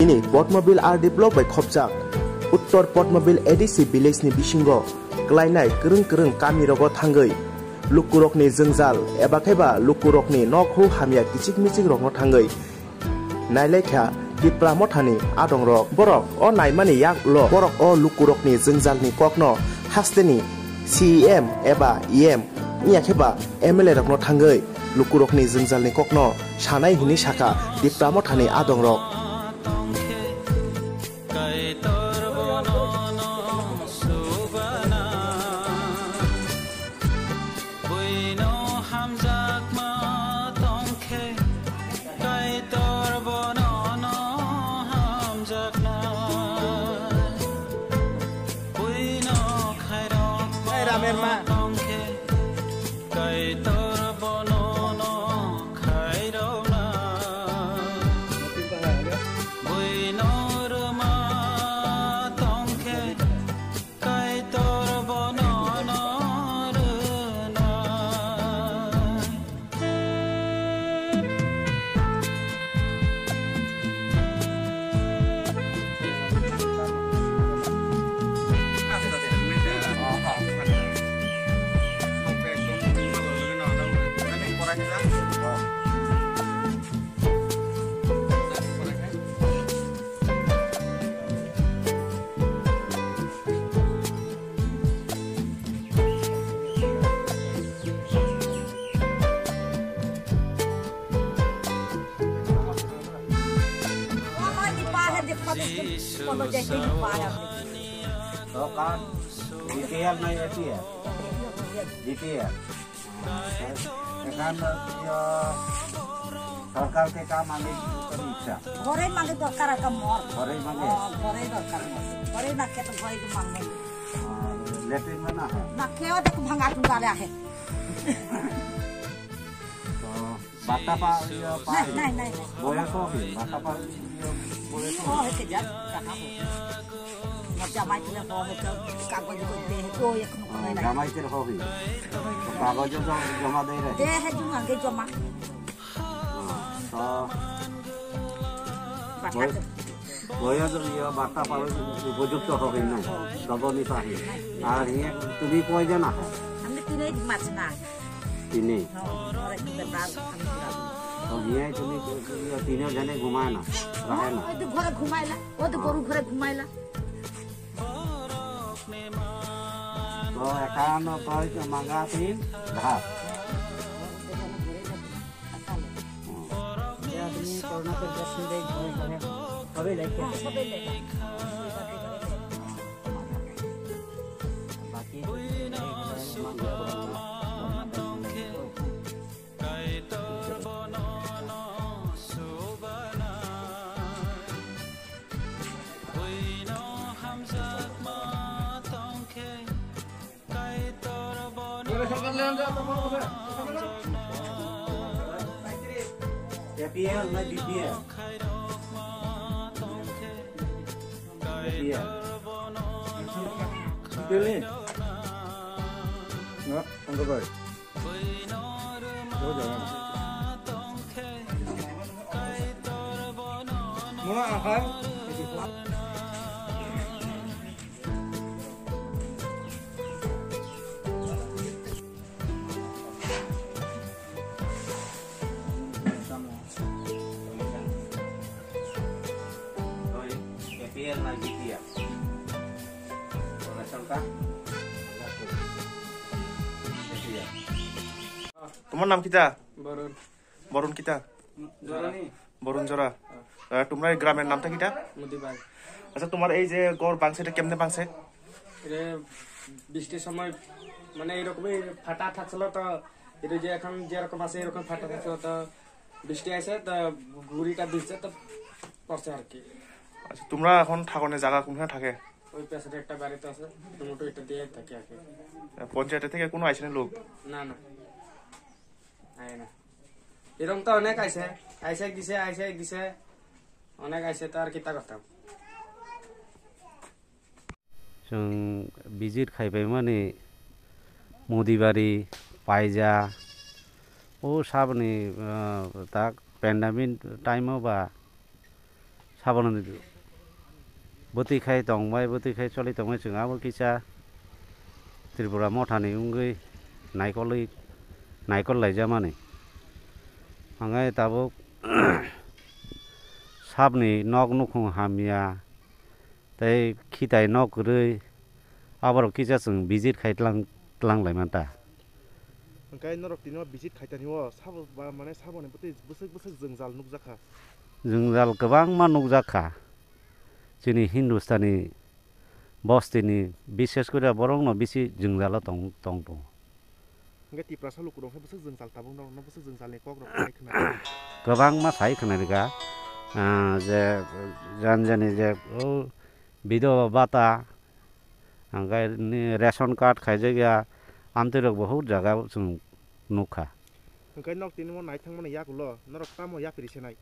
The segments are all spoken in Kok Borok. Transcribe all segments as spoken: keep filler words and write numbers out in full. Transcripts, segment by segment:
Ini Potmobil R D block bai khopjak Uttor Potmobil A D C village ni bisingo klainai kwrwng kwrwng kami rogo thangwi lukurokni jwngjal eba kheba lukurokni nok hu hamya kichik michik rokno thangwi nailaikha Tipra Mothani adongrok. Borok o naimani yak ulo borok o lukurokni jwngjalni kokno hasteni C E M eba E M wngya kheba M L A rokno thangwi lukurokni jwngjalni kokno sanai hwnwi sakha Tipra Mothani adongrok. Kaitor bono no subana, buino hamjakma tongkhe, Kaitor bono no hamjakna, buino khairokma tongkhe, Kaitor bono no khairokna, buino rwma tongkhe, Kaitor bono no rwnai. Dokan D P L na A P L? D P L. এখান ইয়ে, সরকারকে কাম আগে করতে ইচ্ছা। ঘরে মাগে দরকার আছে মোর। ঘরে মাগে? হ্যাঁ, ঘরে দরকার মোর। ঘরে না খেতে ঘরে তো মাগে। আর লেট্রিন বানা হয়? না, কেউ দেখো ভাঙা টুঙ্গা আহে। তো বাতা পা, ইয়ে, পা, নাই, নাই, নাই। বয়স হবে, বাতা পা, ইয়ে, বয়স ও হবে। হয়েছে, যা, টাকা হোক। আমার জামাই তুলে বড় হয়েছে, কাগজ করতে, তো এখনো করে নাই। জামাইদের হবে। তো কাগজও জম-, জমা দেয় রে? দে, হে, জমা, আগে জমা। হ্যাঁ, তো বাতা বয়স, তো। বয়স, ইয়ে, বাতা পা উপযুক্ত হবে না, তবে আমি পারি। আর ইয়ে, তুমি কয়জন আছো? আমি তিনজন মাছ না। Tini. No, ore ki bedar, ami bedar. To hiya tumi, tumi tini jane ghumai na, rahe na. Oi tu ghore ghumai la, oi tu goru ghore ghumai la. To ekhan to manga tin dhap. Ya, tumi corona to just sunday ghore ghore sobe lekhe. Sobe lekhe. Baki Kaitor bono no subana, buino hamjakma tongkhe, Kaitor bono no hamjakma. A P L na B P L? Khairokma tongkhe, A P L. Kaitor bono no B P L ni? Khairokma. Na, Shankar bhai. Oi, A P L na B P L? Ora sangka? A P L. Tomar nam kita? Borun. Borun kita? Jorani. Borun Jora. Ah, tomar ei gramer nam ta kita? Mudibari. Acha, tomar ei je ghor bangse, eta kemne bangse? Ere bishtir somoy mane erokomoi phata thaksilo to, eta je ekhon jerokom ase erokom phata thaksilo to, bishti aise to, gurita bijse to porse ar ki. Acha, tomar ekhon thakone jaga konkhai thake? Oi pashe ekta bari to ase, tomato eta diye thaki ar ki. Ponchayet theke kono aise ne lok? Na, na. Aye na. Erom to onek aise, aise gise, aise gise, onek aise to ar kita kortam. Chwng visit khaipaimani Modibari, Paija, o saboni, ah, tak pandemic time o ba Sabono bwtwi khai tongbai, bwtwi khai choli tongbai chwng abo kisa Tripura mothani wngwi naikolwi, naikol laijamani. Hwnkhai tabuk sabni nok nukhung hamya, tei khitai nok kwrwi, aborok kisa chwng visit khai tlang, tlang laimanta. Hwnkhai norok tini o visit khaitani o sabo ba, mane saboni bwtwi bwswk bwswk jwngjal nukjakha? Jwngjal kwbangma nukjakha. Chini Hindustani bostini, bishes kore borokno bisi jwngjalo tong, tong tongo. Hwnkhe Tiprasa lukurok khe bwswk jwngjal tabuk norokno bwswk jwngjalni kokrok khai khna? Kwbangma sai khna rwkha, ah, je jani jani je o bidhoba bhata, hwnkhai ni ration card khaijakya, amtwirok bahut jaga chwng nukha. Hwnkhe nok tini mo naithangmani yagulo norok tamo yapri senai?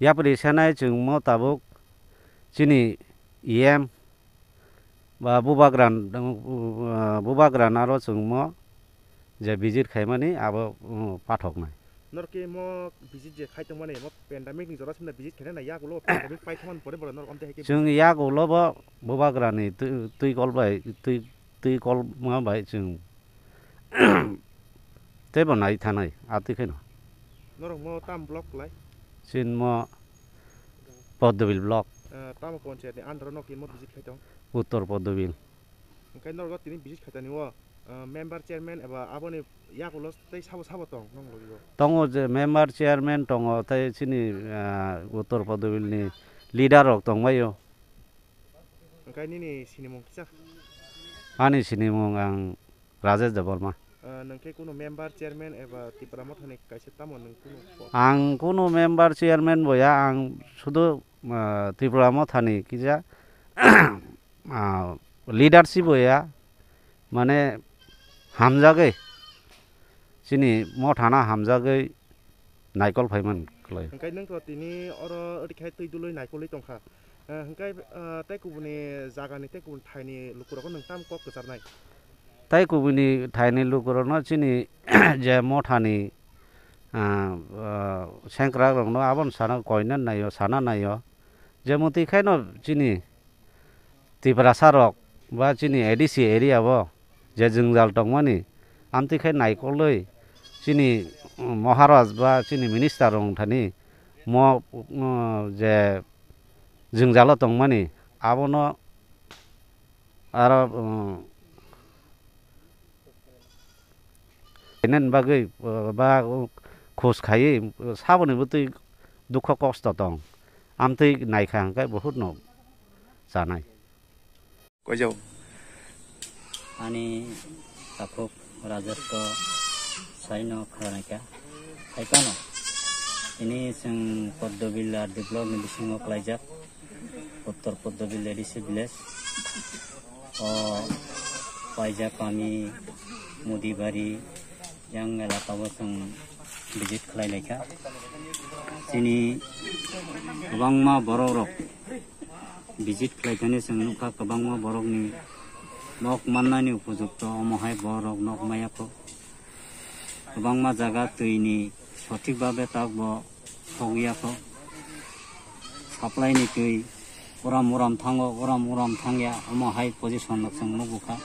Yapri senai chwng mo tabuk chini E M ba bubagra, bubagra naro chwng mo je visit khaimani abo, um, pathoknai. Norok khe mo visit je khai tongmani mo pandemic ni jora simna visit khainai na yagulo pandemic paithangmani pore pore norok amtwi hai khe chwng yagulo bo bubagrani twi, twi kol bai twi, twi kol ma bai chwng teibo nai thanai atwi kheno. Norok mo tam block lai? Chin mo Poddobil block. Eh, tamo panchayat ni under o no khe mo visit khai tong? Uttor Poddobil. Hwnkhe norok tini visit khaitani o, eh, member chairman eba aboni yagulo tei sabo sabo tong nong logi o? Tongo je member chairman tongo tei chini, eh, Uttor Poddobil ni leader rok tongbaio. Hwnkhe nini sinimung kisa? Ani sinimung ang Rajesh Debbarma. Ah, nwng khe kunu member, chairman eba Tipra Mothani kaisa tamo nwng kunu po-? Ang kunu member, chairman bo ya, ang sudu, ah, Tipra Mothani kisa, ah, leadership bo ya, mane hamjagwi, chini mothano hamjagwi naikol phaiman khlai. Hwnkhe nwng to tini oro odekhai twi dului naikolwi tongkha. Eh, hwnkhe, eh, tei kubuni jagani tei kubuni thaini lukurokno nwng tamo kok kwcharnai? Tei kubuni thaini lukurokno chini je mothani, ah, ah, sengkrakrokno abono sana koina naio, sana naio. Je mwtwi khaino chini Tiprasa rok ba chini A D C area o je jwngjal tongmani, amtwi khai naikolwi chini, um, Maharaj ba chini minister rok thani mo, um, je jwngjalo tongmani abono aro, um, Kainani bagwi, uh, ba, uh, khus khaiwi, uh, saboni bwtwi dukho kosto tong. Amtwi naikha hwnkhe buhutno chanai. Koijao. Ani takhuk Rajesh to saino khlanaikha. Hai phano tini chwng Poddobil R D block ni bisingo klaijak. Uttor Poddobil A D C village. O paijak kami Mudibari yang elaka o chwng visit khlai laikha. Chini kwbangma borok rok visit khlai thani chwng nukha, kwbangma borok ni nok mannani upojukto, omo hai borok nok maya kho. Kwbangma jaga twi ni sothik babe tak bo thok ya kho. Supply ni twi uram uram thango, uram uram thangya, omo hai position rok chwng nukbukha.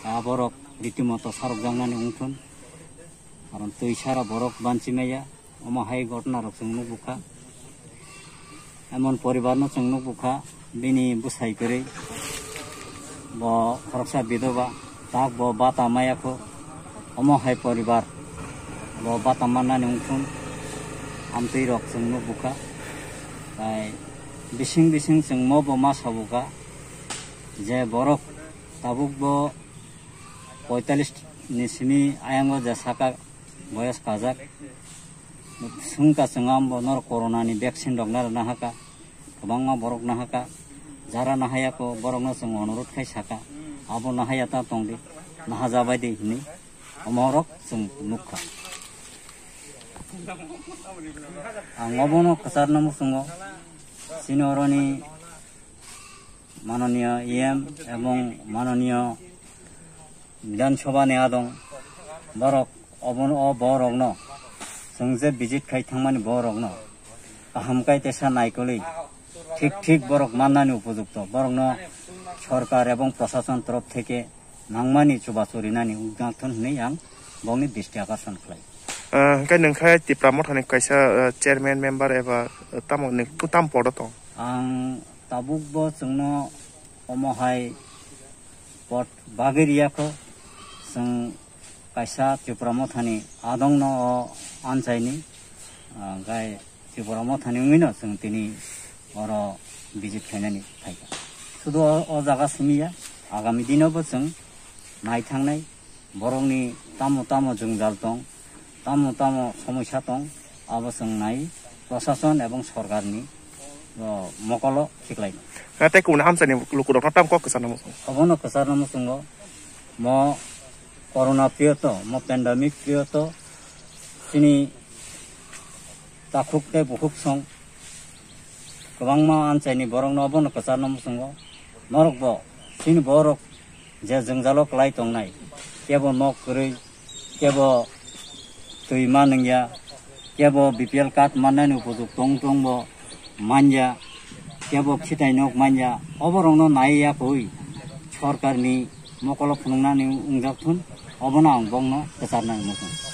Aborok ritimoto sarokjaknani wngthun. Karon twi sara borok banchi maya, omo hai ghotna rok chwng nukbukha. Emon poribar no chwng nukbukha, bini bwsai kwrwi. Bo khoroksa bidoba, tak bo bata maya kho. Omo hai poribar, bo bata mannani wngthun, amtwi rok chwng nukbukha. Tai bising bising chwng mo bo ma sabukha, je borok tabuk bo poitalis ni simi ayango je saka boyos kajak. Swngkha chwng ambo norok corona ni vaccine rok narwkna haka. Kwbangma borok nahaka. Jara nahaya kho borokno chwng onurodh khai saka. Abo nahaya ta tongdi. Nahajabai di hwnwi. Omo rok chwng nukha. Ang obono kwcharno muchungo. Chini oroni Mananiya E M ebong mananiya Bidhan Sabha ni adong borok obono, o borokno chwng je visit khai thangmani borokno kaham kai tesa naikolwi Thik thik borok mannani upojukto, borokno sorkar ebong prosason torof theke nangmani chubachu rinani wngjak thun hwnwi ang bongni dristi akarshan khlai. Ah, hwnkhe nwng khe Tipra Mothani kaisa, ah, chairman member eba, ah, tamo nwng tam podo tong? Ang tabukbo chwngno omo hai pot bagwi riyakho, chwng kaisa Tipra Mothani adongno o anchaini, ah, gai Tipra Mothani wngwino chwng tini oro visit khainani phaikha. Sudu o, o jaga simiya, agami dinobo chwng naithangnai, borokni tamo tamo jwngjal tong, tamo tamo somosya tong, abo chwng nai prosason ebong sorkarni, o, mokolo khiklainai. Tei kubuni amchaini lukurokno tam kok kwcharna muchungo? Obono kwcharna muchungo, mo corona period o, mo pandemic period o, chini takhuk tei bukhuk song kwbangma anchaini borokno obono kwcharna muchungo. Norokbo chini borok je jwngjalo kwlai tongnai, kebo nok kwrwi, kebo twi ma nungya, kebo B P L card mannani upojukto wng tongbo manya, kebo khitai nok manya, oborokno naiya koi sorkarni mokolo phunuknani wngjak thun, obono ang bongno kwcharna muchung.